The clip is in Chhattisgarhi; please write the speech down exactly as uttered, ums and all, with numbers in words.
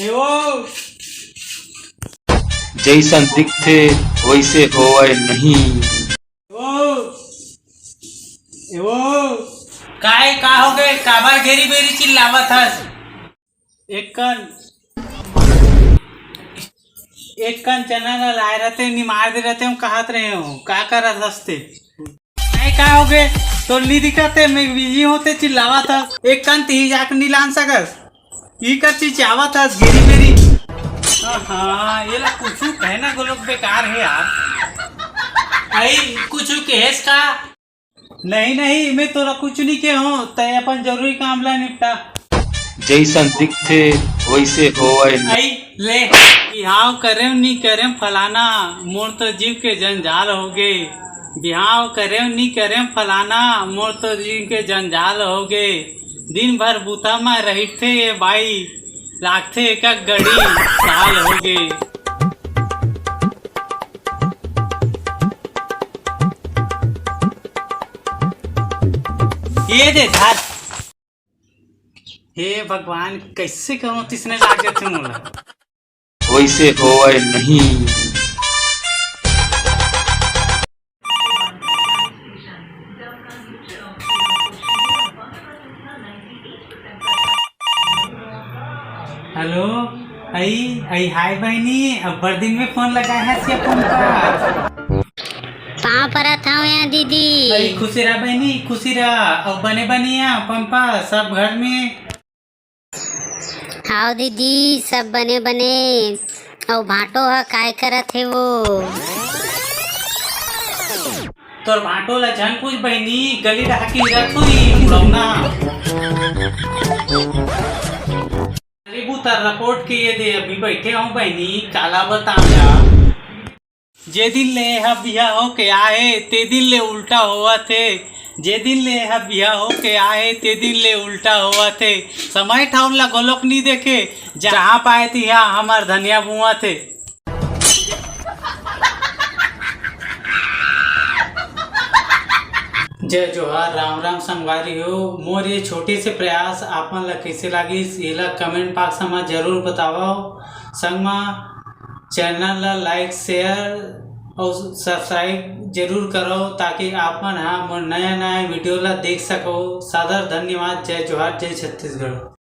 ए वो, जइसन दिखथे वइसे होवय नहीं। ए वो, ए वो। काय, का हो गए? काबर घेरी बेरी चिल्लावत हस? एक कन, एक कन चना ला लाए रहते, निमार दे रहते, हम कहत रहे हो, का करत हस ते? नहीं, का हो गए? तोर नी दिखत हे, मैं बिजी होते चिल्लावत हस। एक कन तिही जाके नी लान सकस। ई कर चिचियावत हस, घेरी बेरी। हाँ, ये ला कुछ कहना गोलोक बेकार है यार। आई, कुछ कहेस का? नहीं, नहीं, मैं तोला कुछ नहीं कहे हूँ, तय अपन जरूरी काम ला निपटा। जइसन दिखथे, वइसे होवय। आई, ले। बिहाव करेम नी करेम फलाना, मोर तो जीव के जंजाल हो गे। बिहाव करेम नी करेम फलाना, मोर तो जीव के जंजाल हो गे। दिन भर बूता म रहिथे ये बाई, लागथे एक एक घड़ी साल हो गे। ये दे धर। हे भगवान, कैसे करूं, तिसने लाग जाथे मोला। वइसे होवय नहीं। हेलो, आई, आई, हाय बहिनी, अब्बड़ दिन में फोन लगाए हस या फोन का? पाँव परत हंव या दीदी। आई, खुशी रह बहिनी, खुशी रह, अउ बने बनिया पंपा सब घर में। हाव दीदी, सब बने बने। अउ भांटो ह काय करत हे वो? तोर भांटो ला झन पूछ बहिनी, गली डहाकी रत होई उड़ौना। अरे बूता रपोट के ये दे, अभी बैठे हूँ बहिनी, काला बताऊं यार। जे दिन ले एहा बिहा होके आए हे, ते दिन ले उल्टा होवत हे। जे दिन ले एहा बिहा होके आए हे, ते दिन ले उल्टा होवत हे। समय ठाउर ला घलोक नी देखे, जहाँ पाए तिहा हमर धनिया बुआत हे। जय जोहार, राम राम संगवारी हो। मोर ये छोटे से प्रयास आप मन ला कइसे लागिस, एला comment box म जरूर बतावव। संग म channel ला like, share अउ subscribe जरूर करव, ताकि आप मन ह मोर नया नया video ला देख सको। सादर धन्यवाद। जय जोहार, जय छत्तीसगढ़।